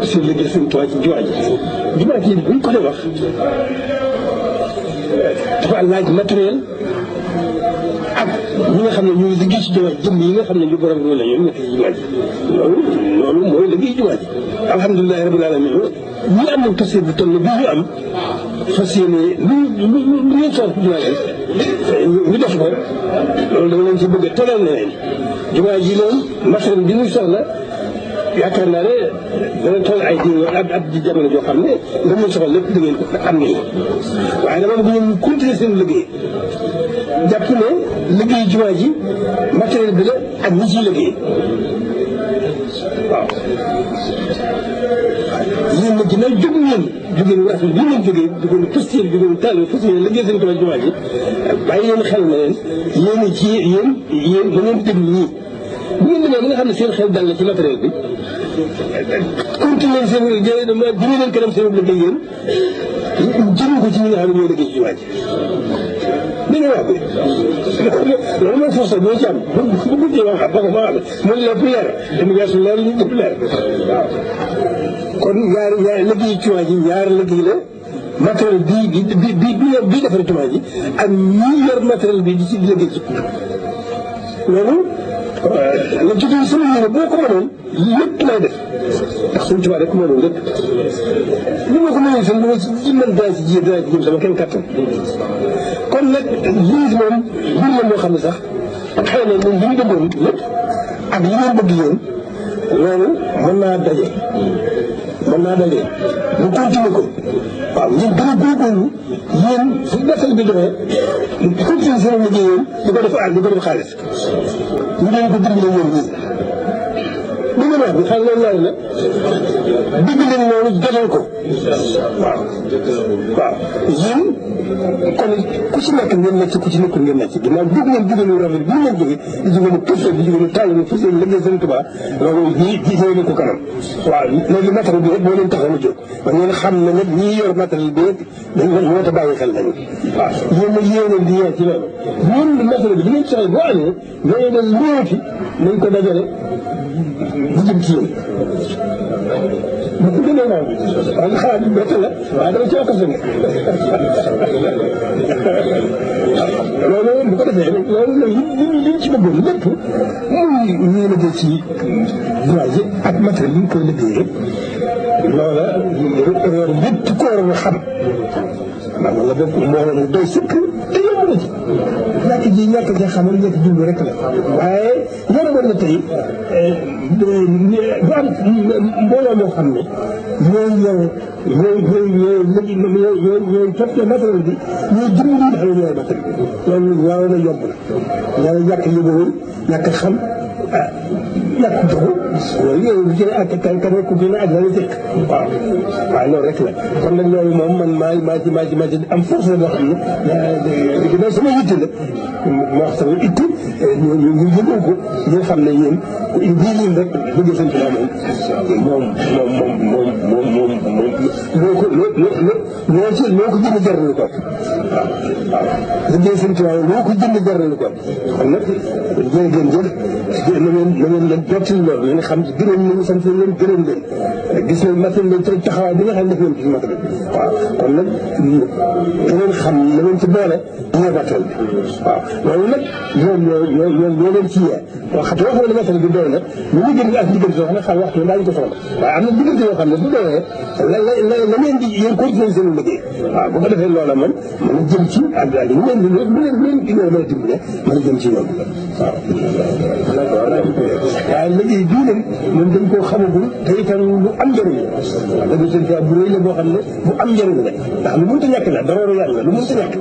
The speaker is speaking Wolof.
seen liggéey seen toit ci jumaa ji buñ ko dee wax dafa laaj matériel ak ñi nga xam ne ñu ngi liggéey ci jumaa ji jëmm yi nga xam ne ñu borom loolu la ñoom nekk ci jumaa ji loolu mooy liggéey jumaa ji alhamdulilah rabbil alamin ñi am nañ passé bu toll bi ñu am fas yéene lu ngeen soxla ci jumaa ji ñu def ko loolu dama leen ci bëgg a tegal na leen jumaa ji moom matériel bi muy soxla yaakaar naa ne dana toll ay ab ji jamono joo xam ne nga mun soxla lépp da ngeen ko am ngeen waaye dama bëgg ngeen continuer seen liggéey jàpp ne liggéey jumaa ji matériel bi la ak ñi ciy liggéey waaw yéen nag ginnaaw jóg ngeen jógeen rafet bi ngeen jógee jógeen posture jógeen taal fas yéene liggéey seen tubaab jumaa ji bàyyi leen xel na leen yéen ci yéen da ngeen déglu ñii bu ngeen demee ba nga xam ne seen xel dal na ci matériel bi continuer seen jëmee leen kanam seen liggéey yéen jëmee ko ci ñi nga xam ne ñoo liggéey ci jumaa ji li nga wax bi loolu mooy force boo ci am bu bu wax ba ko ma am mooy lépp leer dama weesu leer li lépp leer waaw kon ñaari liggéey jumaa ji ñaari liggéey la matériel bii defar jumaa ji ak ñi yor matériel bi di ci liggéey ci loolu la jotee sama yéene boo ko mënoon lépp lay def ndax suñu tubaab rek mënoon lépp li ma ko mënoon sax dama ci mën daa ci jëm sama kenn kattan kon nag lii moom mbir la moo xam ne sax xëy na moom li ñu demoon lépp ak li ngeen bëgg yéen loolu mën naa daje bu continuer ko waaw ngeen gën a góorgóorlu yéen su defal bi doxee continuer seen liggéey yéen di ko def xaalis ñu leen ko dimbale yéen ñii li nga wax bi xam loolu laaj la digg leen loolu jotal ko waaw yéen kon ku ci nekk ngeen nekk ku ci nekkul ngeen nekk ginnaaw dugg ngeen jóge lu rafet bi ngeen jóge di jóge lu pousse di jóge lu taal lu pousse liggéey seen tubaab loolu gisee leen ko kanam waaw léegi matériel bi rek boo leen taxoon a jóg ba ngeen xam ne nag ñi yor matériel bi rek dañ moo ta bàyyi xel nañu waaw yéen nag yéen leen di yee ci loolu ñun matériel bi di ngeen soxla boo amee ñoo dem ñëwati nañ ko dajale bu jëm ci yéen bu ko gënee naan waaw nga xalaat bett la waaye dama ci okkas ne loolu bu ko defee loolu nag liñ ci bëggoon lépp muy ñu liggéey ci jumaa ji ak matériel bi ñu koy liggéeyee loola lépp ko war a xam wala boog moo doy sëkk te yomb na ci ñàkk ji xamal ñàkk jublu rek la waaye yoroon na tey bu am mbooloo moo xam ne ñooy toppee matériel bi ñooy dimbali nga xam ne ñooy matériel bi loolu waaw na yomb na ñaari ñàkk yëgowul ñàkk xam ñàkk doxu loolu yow bu jëlee ak kan ku gën a ak la fekk waaw waaye loolu rek la kon nag loolu moom man maa ci am force la boo xam ne ginnaaw sama yitte la ma wax sama itte ñu yëngu ko ñu xam ne yéen ku indi leen rek bëgg seen tubaab moom loo ko jënd jar na ko waaw liggéey seen tubaab loo ko jënd jar na ko kon nag jërë ngeen jëf na ngeen leen jottali loolu ngeen xam gërëm nañu sant leen gërëm leen gis nañ matériel leen taxawaay bi nga xam ne def nañ ci matériel waaw kon nag ngeen xam na ngeen ci boole ñoo matériel bi waaw loolu nag ñoo leen ci yee xam ne matériel bi doy na ñu liggéey ak diggante yoo xam ne xam waxtu daañu ko soxla waaye am na diggante yoo xam ne bu doyee la ngeen di yéen continuer seen liggéey waaw bu ko defee loola man mën a jëm ci ak ñu leen di mën a dimbale mën a jëm ci ñoom waaw waaye liggéey bii nag moom dañ koo xamagul te itam lu am njëriñ la dëgg seen bu rëy la boo xam ne bu am njëriñ la ndax lu mënta ñàkk la dara yàlla lu mënta ñàkk